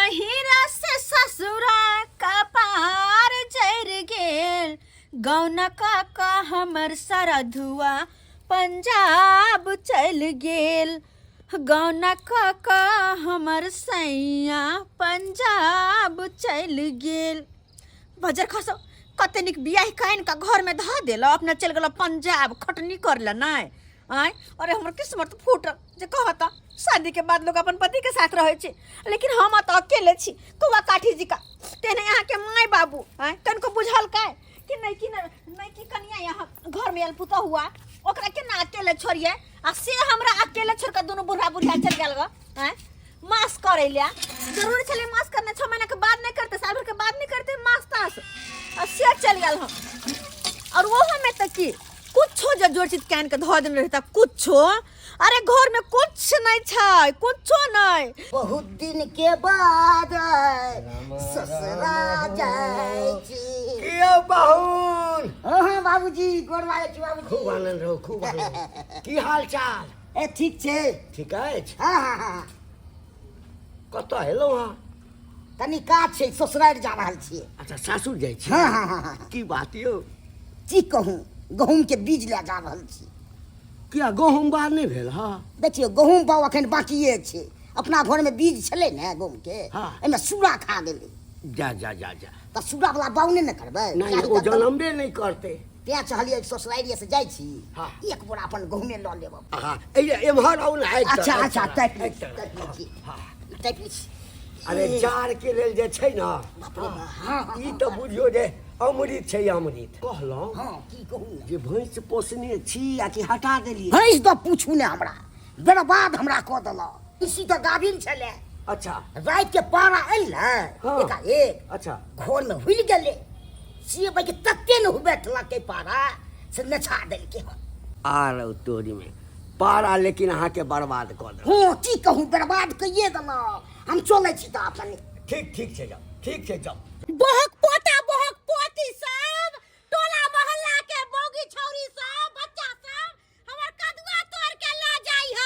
नहिरा से ससुरा कपार जरि गेल, गौना काका हमर सरधुआ पंजाब चलि गेल, गौना काका हमर सैया पंजाब चलि गेल। बजर खसो, कते नीक बियाह कानि कऽ घरमे धऽ देलऽ, अपना चलि गेलऽ पंजाब खटनी कर ले। नहि आँय, अरे हमर किस्मत फूटल जे कहत शादी के बाद लोग अपन पति के साथ रहै छै, लेकिन हम तऽ अकेले छी कौआ काठी जी का। तेहने अहाँके माय बाबू आँय कनिको बुझल काय कि नहीं कि नहीं नहीं कि कनिया यहाँ घर में आयल पुतहु हुआ ओकरा केना अकेले छोड़िए, आ से हमरा अकेले छोड़ के दुनू बूढ़ा बुढ़िया चल गेल ग। आँय मास करे ले जरूरी छलै मास करना, 6 महीना के बाद नहीं करते, साल भर के बाद नहीं करते मास तास, आ से चल गेल हम। और वो हमें तो की कुछो जो जोर चित कान के धो देने रहता कुछो, अरे घर में कुछ नहीं छै, कुछो नहीं। बहुत दिन के बाद ससुरा जाइ छी। कियो बहुन? हाँ हाँ बाबूजी, गोर लागै छी बाबूजी। खूब आनंद रहो, खूब आनंद। की हाल चाल? ए ठीक छै। ठीक अछि? हाँ हाँ हाँ। कतऽ हेलौ अहाँ? तनी काज छै, ससुरारि जा रहल छियै। अच्छा, सासुर जाइ छी? हाँ हाँ हाँ हाँ। की बात यौ? की कहूँ, गहूम के बीज लए जा रहल छी। किया गहूम बार नहि भेल? हँ देखियौ, गहूम बाउ अखन बाकिए छै। अपना घरमे बीज छलै ने गहूम के, हाँ। एहिमे सूरा खा गेलै। जा जा जा जा। तऽ सूरा वाला बाउ नहि ने करबै। नहि, ओ जनमबे नहि करतै। तें चाहलियै ससुरारिए से जाइ छी, हाँ। एक बोरा अपन गहूमे लऽ लेब। हाँ, एम्हर आउ ने। अच्छा अच्छा, ताकि लै छी, ताकि लै छी, ताकि लै छी। अरे जाड़ के लेल जे छै ने, हाँ, ई तऽ बुझियौ जे अमृत छै, अमृत कहलहुँ। हाँ, की कहू ने। जे भैंस पोसने छी आ कि हटा देलियै? भैंस तऽ पूछू ने, हमरा बर्बाद हमरा कऽ देलक। इसी तऽ गाभिन छलै। अच्छा। राति के पारा एल ने, हाँ। एकाएक। अच्छा। घर में हुलि गेलै, से भाई के तते ने हुबेटलकै पारा से नचा देलकै हन। आर तोरी में पारा लेकिन अहाँके बर्बाद कऽ देलक। हँ, की कहू, बर्बाद कइए देलक। हम चलै छी तऽ अपन। ठीक ठीक छै, जाउ, ठीक छै, जाउ। बहक पोता बहक पोती सब, टोला मोहल्ला के मौगी छौरी सब, बच्चा सब हमर कदुआ तोड़ के लऽ जाइ ह।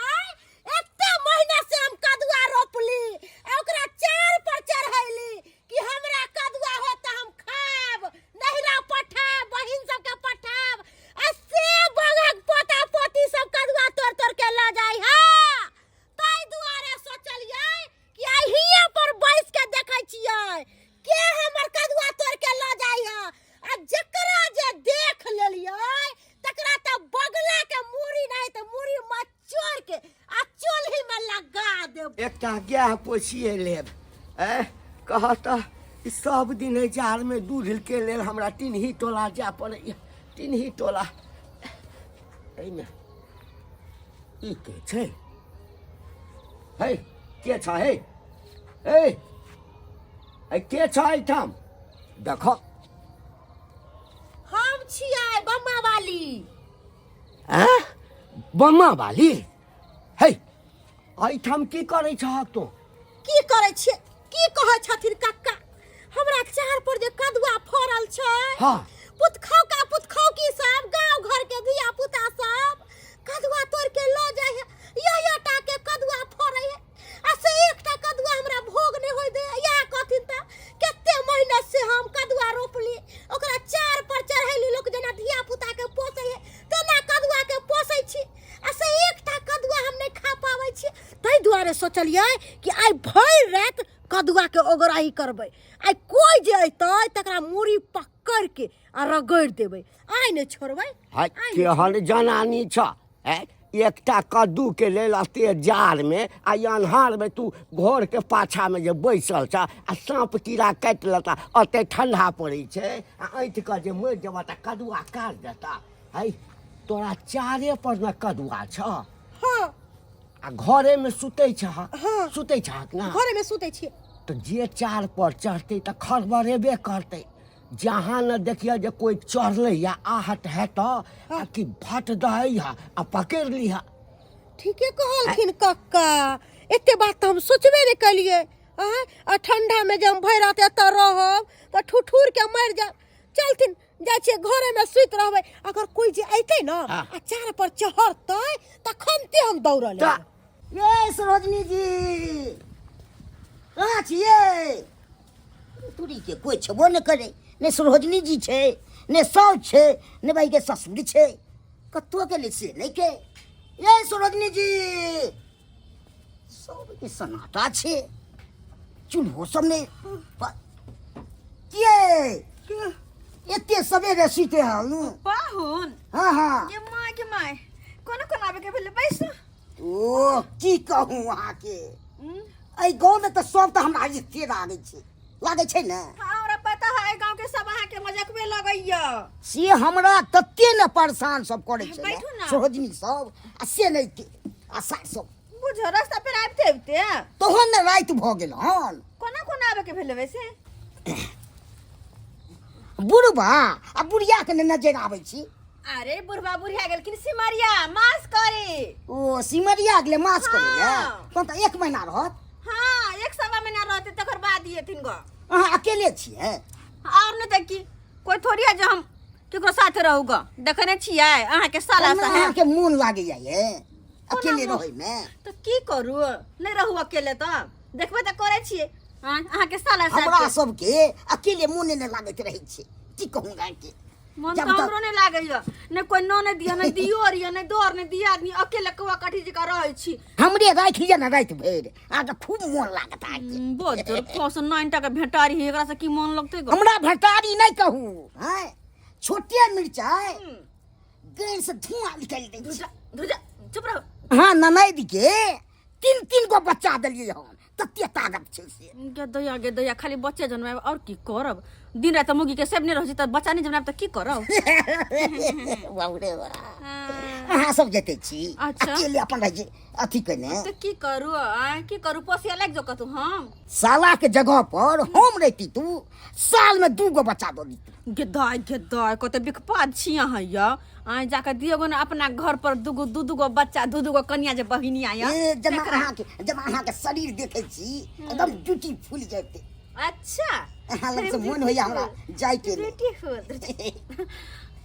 आय एते महीना से हम कदुआ रोपली आ ओकरा चार पर चढ़ैली कि हमरा कदुआ हो तऽ हम खायब, नहिरा पठायब, बहिन सबके पठायब, आ से बगक पोता पोती सब कदुआ तोड़ तोड़ के लऽ जाइ ह। ताहि दुआरे सोचलियै कि आइ हियाँ पर बैस के देखै छियै के हमर कदुआ तोड़ के लऽ जाइ ह, आ जकरा जे देख लेलियै तकरा तऽ बगला के मूड़ी नहि तऽ मूड़ी मचोड़ के आ चूल्ही में लगा देब। एकटा गाय पोसिए लेब। ए कह तऽ ई सब दिन एहि जाड़मे दूध के लेल हमरा टिनही टोला जाय पड़ैया, टिनही टोला। एहिमे ई के छै? हे के छ? हे हे ए के छ एहिठाम? देखो। हम छियै बम्मा वाली। आँ? बम्मा वाली? हे एहिठाम की करै छहक तू? की करै छियै? की कहै छथिन कक्का, हमरा चार पर जे कदुआ फड़ल छै, हाँ। पुतखौका पुतखौकी सब गांव घर के धिया पुता सब कदुआ तोड़ के लऽ जाइ है। यही टा के कदुआ फड़ै है आ से एकटा कदुआ हमरा भोग नहि होय दे। इएह कहथिन तऽ कते मेहनत से हम कदुआ रोपली, ओकरा चार पर चढ़ैली, लोक जेना धिया पुता के पोसै है तेना कदुआ के पोसै छी, आ से एकटा कदुआ हम नहि खा पाबै छी। ताहि दुआरे सोचलियै कि आइ भरि राति कदुआ के ओगराही करबै, आइ कोइ जे अयतै तकरा मूड़ी पकड़ के आ रगड़ि देबै, आइ नहि छोड़बै। हाय, केहन जनानी छ ऐ, एकटा कद्दू के लेल अते जाड़ में आ ई अन्हार में तू घर के पाछा में जे बैसल छ आ साँप कीड़ा काटि लेता, अते ठंडा पड़ै छै आ ऐंठ कऽ जे मरि जेबह तऽ कदुआ काटि देता। है तोरा चारे पर ने कदुआ छ? हाँ। आ घरे में सुतै छह? हाँ। सुतै छहक ना? घरे में सुतै छियै। तऽ जे चार पर चढ़तै तऽ खड़बड़ेबे करतै। जहाँ न देखिए जे कोई चढ़लै या आहट है तऽ आ कि भट दहै है आ पकड़ि लिह। ठीके कहलखिन कक्का, एते बात तऽ हम सोचबे नहि केलियै। आँय, आ ठंडा में जे हम भरि रात एतऽ रहब तऽ ठुठुर के मरि जायब। चलथिन, जाइ छियै घरे में सुति रहबै, अगर कोई जे अयतै ने हाँ। आ चार पर चढ़तै तखनते हम दौड़ल तऽ एबै। ये सरोजनी जी, कहाँ छियै? तुरी के कोइ छेबो नहि करै, ने सरोजनी जी छै, ने साउस छै, ने भाई के ससुर छै, कतौ गेलै से नहि के। ये सरोजनी जी, सबके सन्नाटा छै, चूल्हो सब नहि। के एते सवेरे सुति रहल? पाहुन। हाँ हाँ। गे माय, गे माय, कोना कोना आबे के भेलै? बैसू। ओ की कहूँ अहाँके, एहि गाँवमे तऽ सब तऽ हमरा रिश्ते लागै छै, लागै छै ने। हाँ, हमरा पता है, गाँव के सब अहाँके मजकवे लगैया। से हमरा तते ने परेशान सब करै छै बैठू ने। सरोजनी सब आ से नहि के आ सार सब। बुझो रास्ता पर आबिते आबिते तहन ने राति भऽ गेल हन। कोना कोना आबे के भेलै वैसे? बुढ़बा आ बुढ़िया के ने नजर आबै छी। अरे बुढ़बा बुढ़िया गेलखिन सिमरिया मास करे। ओ सिमरिया गेलै मास करे ले? हाँ। तहन तऽ 1 महीना रहत। हाँ, 1.25 महीना रहते, तकर बाद एथिन गो। अहाँ अकेले छियै? और नहि तऽ की, कोई थोड़ी है जे हम केकरो साथे रहू गो। देखै नहि छियै अहाँके साला केना साहेब। अहाँके मोन लागैया ये अकेले मोन? रहै मे? तऽ की करू, नहि रहू अकेले तऽ देखबै तऽ करै छियै। हाँ, अहाँके साला साहेब हमरा के। सबके अकेले मोने नहि लागैत रहै छै, की कहूँ अहाँके। मन जब तऽ तक हमरो नहि लागैया, ने कोई ननद दिया, ने दियोर या, ने दोर, ने दियादनी, अकेले कौआ काठी जकाँ रहै छी। हमरे राखि लिअ ने राति भरि, अहाँके खूब मोन लागत अहाँके। बहुत जोर फौस 9 टाका भेटारी है, एकरा से की मन लगतै गो? हमरा भेटारी नहि कहू, हैं छोटे मिरचाई गैर से धुआं निकालि दै छै। धुजा धुजा, चुप रहो। हाँ, ननैद के 3-3 गो बच्चा देलियै हन, तते ताकत छै से। गे दैया, गे दैया, खाली बच्चे जनमायब और की करब? दिन राति मुगी के सेब नहि रहै छै तऽ बच्चा नहि जनमायब तऽ की करब? बाप रे बाप। अहाँ सब जते छी अच्छा। अकेले अपन रहै छी अथी केने। तऽ की करू आँय, की करू? पोसिया लागि जाउ कतौ हम। साला के जगह पर हम रहती तू साल में 2 गो बच्चा दऽ दी। गे दाय, गे दाय, कते बिखपाद छी अहाँ यौ। आँय, जाके दियौ गो ने अपना घर पर दूगो दू दूगो बच्चा, दू दूगो कनिया जे बहिनिया यऽ। ए, जब अहाँके शरीर देखै छी एकदम ब्यूटीफुल जेतै। अच्छा। अहाँ लग से मोन होइया हमरा जायके लेल। ब्यूटीफुल।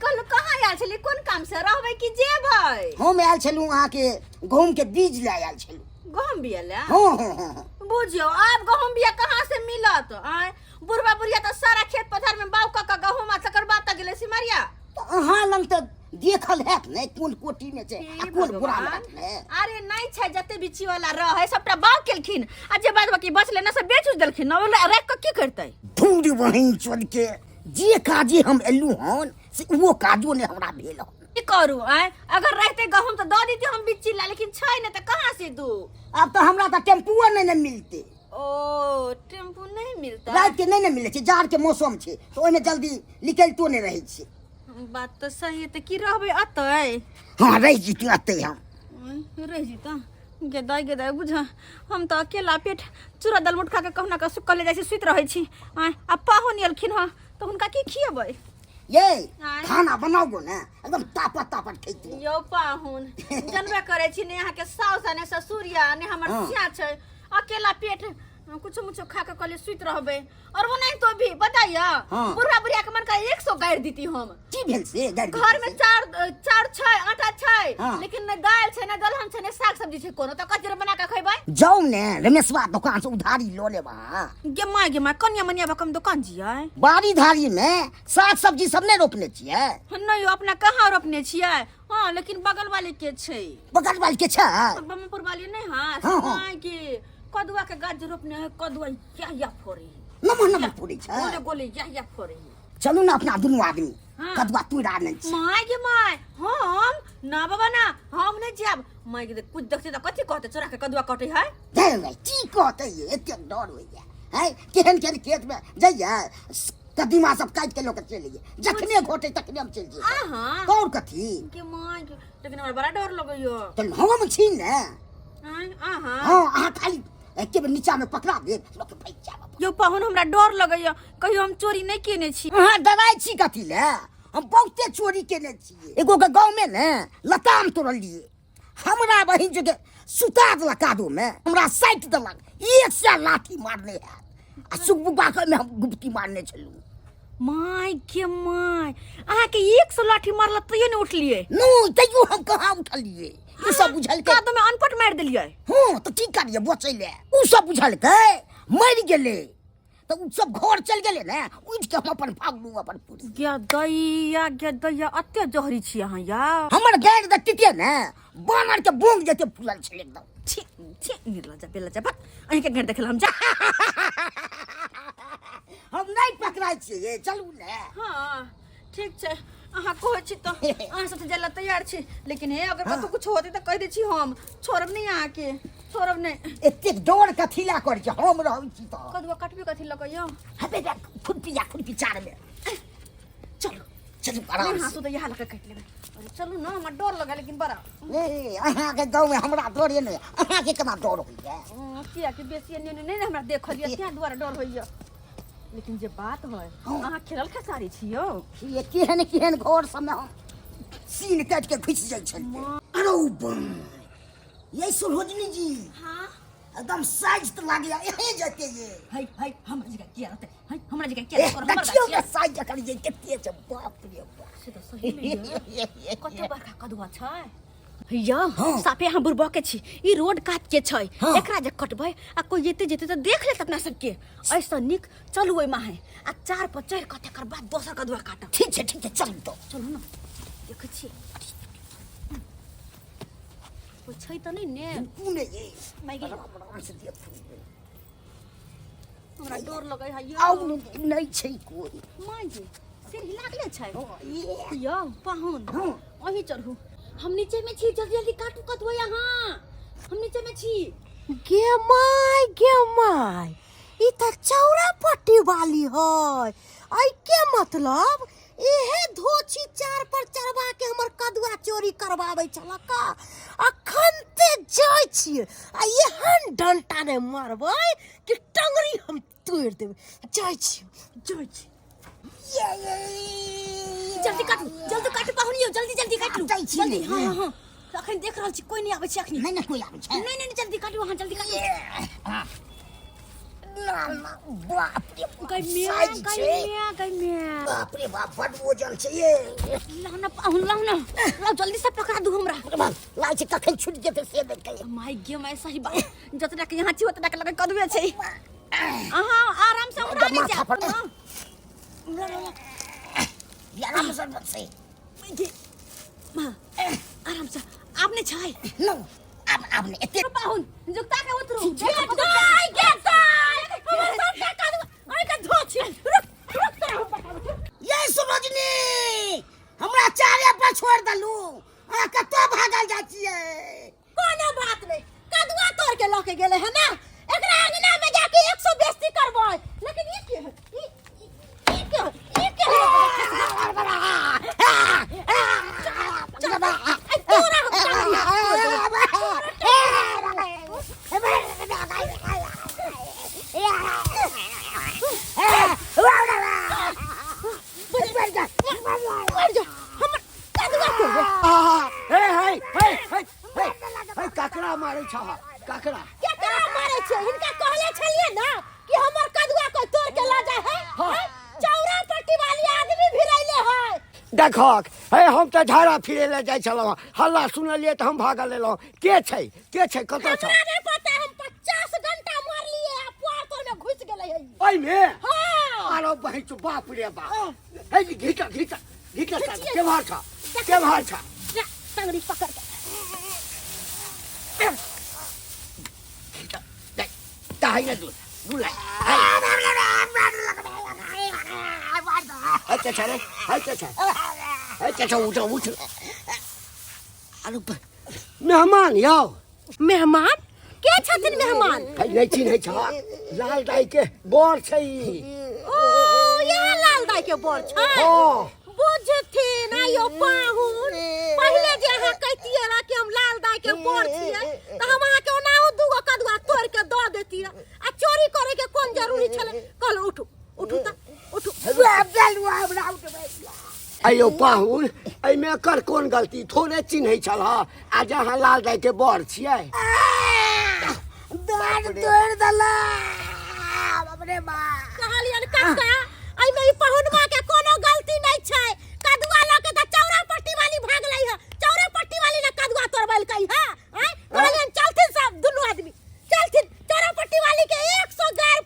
कल कहाँ आयल छली, कोन काम से? रहबै कि जेबै? हम आयल छलहुँ अहाँके गहूँम के बीज लए आयल छलहुँ। गहूँम बिया लए? हाँ हाँ हाँ हाँ। बुझियौ आब गहूँम बिया कहाँ से मिलत? आँय, बुढ़बा बुढ़िया तऽ सारा खेत पथार में बाउ कऽ कऽ गहूँम आ तकर बाद तऽ गेलै सिमरिया। तऽ अहाँ लग तऽ देखल हैत ने कोन कोटी में छै आ हे कोन बोरा में भगवान। हैत ने? अरे नहि छै, जते बिछी वाला रहै सबटा बाउ केलखिन आ जे बाद बाकी बचलै ने सब बेच उच देलखिन ने, ओ राखि कऽ की करतै? धूर बहिन चोद के, जे काजे हम एलहुँ हन से ओहो काजो नहि हमरा भेल हन। की करू आँय, अगर रहते गहूँम तऽ दऽ दितियै हम बिच्ची ला, लेकिन छै ने तऽ कहाँ से दू? आब तऽ हमरा तऽ टेम्पुओ नहि ने मिलतै। ओ टेम्पू नहीं मिलता? राति के नहि ने मिलै छै, जाड़ के मौसम छै तऽ ओहिमे जल्दी निकलितो नहि रहै छै। बात तऽ सही है, तऽ की रहबै अतै? हाँ, रहि जेतै अतै हम। रहि जेतै? गे दाइ, गे दाइ, बुझ हम तऽ अकेला पेट चूड़ा दलमुट खा के कहुना कऽ सुकले जाइ छी, सुति रहै छी। आँय, आ पाहुन एलखिन हँ तऽ हुनका की खियेबै? ये आँय। खाना बनाबो ने एकदम तापत तापत खैतै। यौ पाहुन, जनबे करै छी ने अहाँके साउस आ ने ससुरिया ने हमर हाँ। सिया छै, अकेला पेट कुछो मुछो खा के कहलियै सुति रहबै। और वो नहीं तो भी बताइए, हाँ। बुढ़ा बुढ़िया के मन का 100 गारि दीती हम। की भेल से गारि घर में देती से? चाउर छै, आटा छै, हाँ। लेकिन ने दालि छै, ने दलहन छै, ने साग सब्जी छै कोनो, तऽ कथी बना के खैबै? जाउ ने रमेशवा दुकान से उधारी लऽ लेब अहाँ। गे माय, गे माय, कनिया मनिया भकम दुकान जियै? बाड़ी धारी में साग सब्जी सब नहि रोपने छियै? नहि, अपना कहाँ रोपने छियै। हाँ, लेकिन बगल वाले के छै। बगल वाले के छै? बमपुर वाली नहीं? हाँ। हाँ, हाँ। माय के कदुआ के गाछ रोपने है, कदुआ या या फोड़े है। नमः नमः फोड़े छै। गोले गोले या या फोड़े है। चलू ने अपना दुनू आदमी हाँ। कदुआ तोड़ि आनै छी। माय के माय, हम ना बाबा ना, हम नहीं जाब। माय के कुछ देखते तऽ कथी कहते, चोरा के कदुआ कटे है। जाय रे, की कहते ये, एते डर होइया है? केहन केहन खेत में जाइया, कदीमा सब काटि के लऽ के चलि अइयै, जखने घोटे तखने हम चलि जइयै। अहाँ? और कथी? के माय के, लेकिन हमरा बड़ा डर लगैया। तऽ हम छी ने। आँय, अहाँ? हाँ, अहाँ खाली एके बेर नीचा में पकड़ा देब, लोक भागि जायब। यौ पाहुन, हमरा डर लगैया, कहियो हम चोरी नहि केने छी। अहाँ डराइ छी कथी लए? हम बहुते चोरी केने छियै। एगो के गाँव में ने लताम तोड़लियै, हमरा बहिन जो के सुता देलक कादो में, हमरा साटि देलक, 100 लाठी मारने हैत आ सुगबुगा के ओहिमे हम गुप्ती मारने छलहुँ। My गे my, अहाँके 100 लाठी मारलक तैयो नहि उठलियै? नहि, तैयो हम कहाँ उठलियै। ओ सब बुझलकै कादो में अनपट मारि देलियै। हँ, तऽ की करियै बचै लए? ओ सब बुझलकै मरि गेलै तऽ ओ सब घर चलि गेलै ने, उठि के हम अपन भागलहुँ अपन पुरी। गे दैया, गे दैया, अते जहरी छी अहाँ या। हमर गाड़ि देखतियै ने, बानर के बोंग जते फूलल छलै एकदम। छी छी, निर्लज्जा बेलज्जा, भक, अहीं के गाड़ि देखल हम जा। हम नहि पकड़ाइ छियै, चलू ने। हाँ ठीक छै, अहाँ कहै छी तऽ अहाँ सब जाय लए तैयार छी, लेकिन हे अगर कतौ कुछ होतै तऽ कहि दै छी, हम छोड़ब नहि अहाँके, छोड़ब नहि। एतेक डर कथी लए करै छी, हम रहै छी तऽ। कदुआ काटबे कथी लऽ कऽ यौ? हबे बे, खुरपी या खुरपी चार में। चलू चलू आराम से। से। तऽ इएह लऽ कऽ काटि लेबै। अरे चलू ने, हमरा डर लगै लेकिन बड़ा। ए, अहाँके गाँवमे हमरा डरे नहि, अहाँके केना डर होइए? कियाकि बेसी एन्ने ओन्ने नहि ने हमरा देखल यऽ, तें दुआरे डर होइए। लेकिन जे बात है, अहाँ खेलल खेसारी छी यौ? ये केहन केहन घर सबमे हम सीन काटि के घुसि जाइ छलियै। अरे बम, ये सरोजनी जी। हाँ। एकदम साइज तऽ लागैया एहे जते ये। है है, हमरा जगह किया रहतै? है, हमरा जगह किया रहतै? हमर देखियौ गाछ ने साइज एकर ये कते छै, बाप रे बाप। से तऽ सही मे ये कते बड़का कदुआ छै यौ। साफे अहाँ बुड़बक के छी। ई रोड कात के छै। एकरा जे कटबै आ कोई जेते जेते तऽ देख लेत अपना सबके। ऐसा नीक चलू ओहि माहे आ चार पर चढ़ि कऽ तकर बाद दोसर कदुआ काटब। ठीक छै, ठीक छै, चलू तऽ। चलू ने, देखै छियै कोई छै तऽ नहि ने। तू नहि ये। माय गे। आराम आराम से देखू। हमरा डर लगै है यौ। आउ ने, नहि छै कोई। माय गे, सीढ़ी लागले छै। हँ, ये। यौ पाहुन। हँ। अहीं चढ़ू, हम नीचे में छी। जल्दी जल्दी काटू कदुआ, यहाँ हम नीचे में छी। गे माय, गे माय, ई तऽ चौरा पट्टी वाली है। ऐ के मतलब इहे धोछी चार पर चढ़वा के हमर कदुआ चोरी करवाबै छल का। अखन ते जाइ छियै आ एहन डंटा ने मारबै कि टंगरी हम तोड़ि देबै। जाइ छियै, जाइ छियै। ये, ये, ये। जल्दी काटू, जल्दी काटू पाहुन यौ, जल्दी जल्दी काटू। काटै छी। जल्दी। हाँ हाँ हाँ, अखन देख रहल छी, कोई नहीं आबै छै अखनी। नहि ने कोई आबै छै। नहीं नहीं नहीं, जल्दी काटू अहाँ, जल्दी काटू। ये। ना ना, बाप रे बाप, गै मिया, साइज गै छै। मिया, गै मिया। बाप रे बाप, बड वजन छै ये। लाउ ना पाहुन, लाउ ना, लाउ जल्दी से पकड़ा दू हमरा। रे बाप, लाइ छै कखन छूटि जेतै से देखै। माय गे माय, सही बात, जतना के यहाँ छी ओतना के लगे कदुए छै। अहाँ आराम से उड़ा नहीं माथा जाओ। पर- हाँ। आराम से बसे। माय गे, माँ, आराम से आप नहीं छै। नो, आब आब नहि एते। पाहुन जुगता के उतरू। ठीक छै। दाइ गे दाइ, हमर सबटा कदुआ ओइ के धो छी। रुक रुक, तोरा हम बताबै छी। ये सरोजनी, हमरा चारे पर छोड़ देलू, अहाँ कतऽ भागल जाइ छियै? कोनो बात नहीं, कदुआ तोड़ के लके गेले है ना, एकरा अंगना में जाके 100 बेइज्जती करबै। लेकिन ई के है? ई ई के है? ई के है? ऐ तोरा हम टंगरी मर जा, हमर कदुआ तोड़ दे। हे हे हे हे हे हे, ककरा मारै छह? ककरा? केकरा मारै छै? हिनका कहले छलियै ना कि हमर कदुआ कोई तोड़ के ला जाए है। हाँ। हैं? चौरा पट्टी वाली आदमी भिरैले है। देखक हे, हम तऽ झाड़ा फिरे लए जाइ छलहुँ, हल्ला सुनलियै तऽ हम भागल एलहुँ। के छै, के छै, कतऽ छौ? हमरा नहीं पता, हम 50 घंटा मारलिए आ पुआर तोड़ में घुस गेलै है। ओहिमे? हाँ। आरो बहिन, बाप रे बाप, हे घीचा घीचा घीचा, केम्हर छ, केम्हर छ? जा, टंगरी पकड़ के। ताहि ने दूर दूर। अच्छा अच्छा रे, अच्छा अच्छा अच्छा अच्छा, उठ उठ। अरे मेहमान यौ। मेहमान के छथिन मेहमान? है, नहि चिन्है छ? लाल दाई के बर छै ई। ओ यहाँ लाल दाई के बर छै? हाँ। बुझथिन आयो पाहुन, पहिले जे अहाँ कहितियै रह कि हम लाल दाई के बर छियै तऽ हम अहाँके ओनाहु दूगो कदुआ तोड़ के दऽ देतियै, आ चोरी करे के कोन जरूरी छलै? कहलहुँ उठू, उठू तऽ उठू। अयो पाहुन, एहिमे एकर कोन गलती? थोड़े चिन्है छल आ जे अहाँ लाल दाई के बर छियै। दाँत तोड़ि देलक अपने बाप। कहलियनि कक्का, एहिमे ई पहुनवा के कोनो गलती नहि छै। कदुआ लऽ के तऽ चौरा पट्टी वाली भागलै है, चौरा पट्टी वाली ने कदुआ तोड़बेलकै है। आँय, कहलियनि चलथिन सब दुनू आदमी चलथिन, चौरा पट्टी वाली के 100 गारि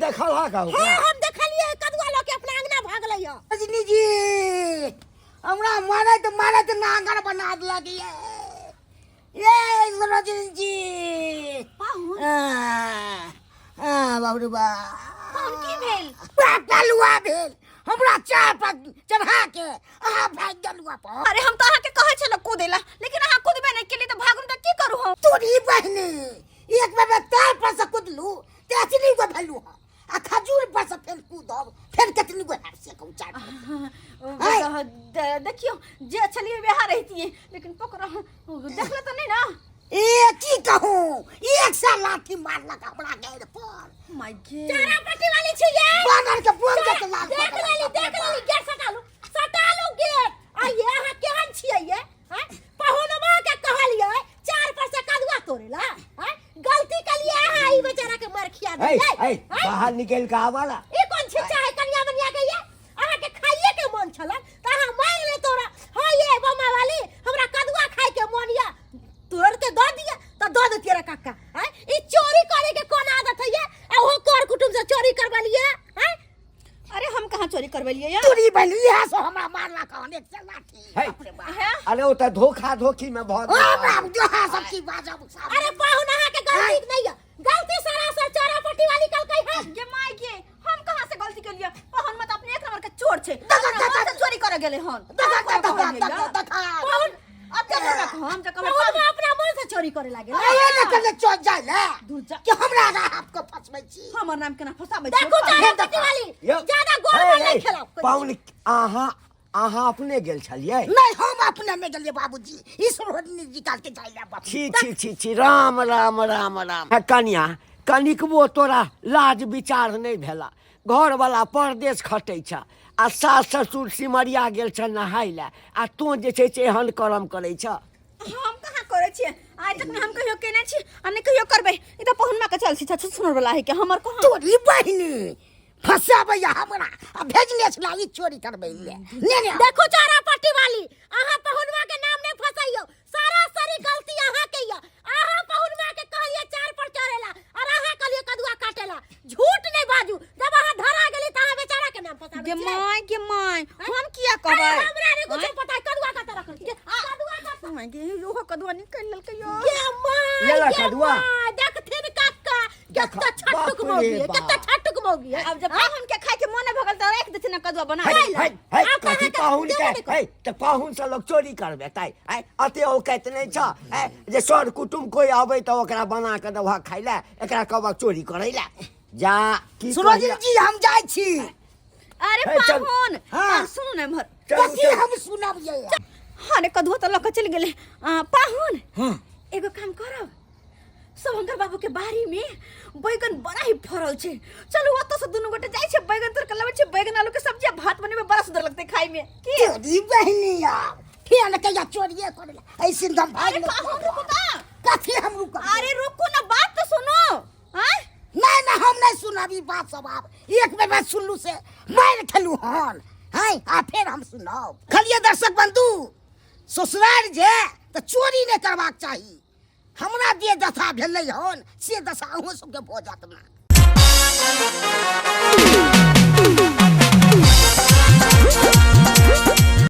देखल हा का हां, हम देखलिए, कदुआ लऽ के अपना अंगना भागलै ह। रजनी जी, हमरा मारैत मारैत नांगर बना देलक ये। ये रजनी जी। पाहुन। आ, आ, बाप रे बाप। पाहुन, की भेल? पूरा कलुआ भेल। हमरा चाह पर चढ़ा के अहाँ भागि गेलहुँ पर। अरे, हम तऽ अहाँके कहै छलहुँ कूदै ला, लेकिन अहाँ कूदबे नहि केलियै तऽ भागू तऽ की करू हम? तोरी बहिनी, एक बेर तार पर से कुदलू तऽ एतनी गो भेलू हँ, आ खजूर पर से फेर कूदब, फेर केतनी गो हैब से कहू चार पर? आय। देखियौ, जे छलियै वएह रहितियै, लेकिन पकड़ देखल तऽ नहि ने। ए, की कहू, एक साल लाठी मारलक हमरा गैर पर। माय गे। चारा पट्टी वाली छी ये। बानर के बोल के लाल। देख लेली, देख लेली। गेट सटालू, सटालू गेट। आ ये अहाँ केहन छियै ये? हैं, पहुनवा के कहलियै चार पर से कदुआ तोड़ेला? हैं, गलती कलिए अहाँ, ई बेचारा के मार खिया है देलियै। है। हैं? बाहर निकल के आवाला। ई कोन छिच्चा है कनिया मनिया के ये? अहाँ के खाइए के मन छल त अहाँ मांग ले तोरा। हाँ ये बमा वाली, हमरा कदुआ खाए के मन या, तोड़ के दऽ दिया त दऽ देतियै रे काका। हैं, ई चोरी करे के कोन आदत है ये? आ ओहो कर कुटुम से चोरी करबलिए? हैं। अरे, हम कहाँ चोरी करबेलियै या? तोरी बहिनी, इएह से हमरा मारलक हन एक साल लाठी। है। बाप रे बाप। हैं? अरे, ओ तऽ धोखा धोखी में भऽ ओ गेल। बाप, जोहा सब की बाजब सब। अरे पाहुन, अहाँ के गलती नहीं है, गलती सरासर चोरा पट्टी वाली कल कही है। गे माय गे, हम कहाँ से गलती केलियै? पाहुन मत अपने एक नंबर के चोर छै। देखा, अपना देखा। मन से चोरी करे गेलै हन। देखा, हम देखा, कहलियै देखा, या? देखा। पाहुन। अब क्या करब हम जे कहबै? पाहुन अपना मन से चोरी करे लागे। अरे, ने कने चोर जाय ले दूर जा। कि हमरा आगा आपके फसबै छी? हमर नाम केना फसाबै छी? देखू चोरा हे, पट्टी वाली, यौ। ज्यादा गोल हे, गोल नहीं हे, खेलाओ। पाहुन, अहाँ अहाँ अपने गेल छलियै? नहीं, हम अपने में गेलियै बाबूजी, ई सरोजनी जी काल के जाय ले बाबू। छी छी छी छी, राम राम राम राम। हे कनिया, कनिकबो तोरा लाज विचार नहि भेला? घरवला परदेश खटै छ आ सास ससुर सिमरिया गेल छ नहाय लए, आ तोँ जे छै से एहन करम करै छ। हम कहाँ करै छियै? आइ तक ने हम कहियो केने छी आ ने कहियो करबै। ई तऽ पहुनमा के चल छी, छुछुनर वाला है के हमर कहाँ। तोरी बहिनी, फसाबैया हमरा आ भेजने छला ई चोरी करबै ले ने ने। देखो चारा पट्टी वाली, अहाँ पहुनवा के नाम नहीं फसैयो। सारा सारी गलती अहाँ के या। अहाँ पहुनवा के कहलिए चार पर चढ़ेला और अहाँ कहलिए कदुआ काटेला। झूठ नहीं बाजू। जब अहाँ धरा गेली त अहाँ बेचारा के नाम फसाबै गे छियै। My गे my, हम किया अरे, कहबै? हमरा नहीं कुछ पता है, कदुआ कतऽ रखल छै, कदुआ कतऽ? My गे, ओहो कदुआ निकलि लेलकै यौ। गे my, लेला गे कदुआ। My, देखथिन काका, देखा, केत्ता छट्टुक बाप रे मौगी है, बाप। केत्ता छट्टुक मौगी है। आब जब पाहुन के खाय के मन भऽ गेल तऽ राखि देथिन ने कदुआ बना है के। है है। आब कथी अहाँके पाहुन देबो के नहि करब। है तऽ पाहुन से लोग चोरी करबे तै? है, अते औकात नहि छ है जे सर कुटुम कोई अबै तऽ ओकरा बना के देबह खाय लए, एकरा कहबह चोरी करै लए जा की? सरोजनी कहिया? जी, हम जाइ छी। अरे हे, चल। पाहुन। हाँ। आ, सुनू ने एम्हर। चलू, कथी? चलू। हम सुनब ये? अरे, कदुआ तऽ लऽ कऽ चलि गेलै। आ, पाहुन। हाँ। एगो काम करब, शंकर बाबू के बाड़ी में बैगन बड़ा ही फरल छै, चलू ओतऽ से दुनू गोटे जाइ छै, बैगन तोड़ के लबै छै, बैगन आलू के सब्जी आ भात बनेबै, बड़ा सुंदर लगतै खाय में की? चोरी बहिनी, यार फेर कहिया चोरिए करे ला ऐसे हम भाग। अरे पाहुन, रुकू तऽ। कथी हम रुकब? अरे रुकू ना, बात तो सुनो। आँय? नहीं नहीं, हम नहीं सुनब ई बात सब। आब एक बेर मैं सुनलू से मारि खेलू हन हैं, आ फेर हम सुनब? खलिए दर्शक बंधु, ससुराल जे तऽ चोरी नहि करबाक चाही। हमरा जे दशा भेलै हन से दशा अहूँ सबके भऽ जायत ना।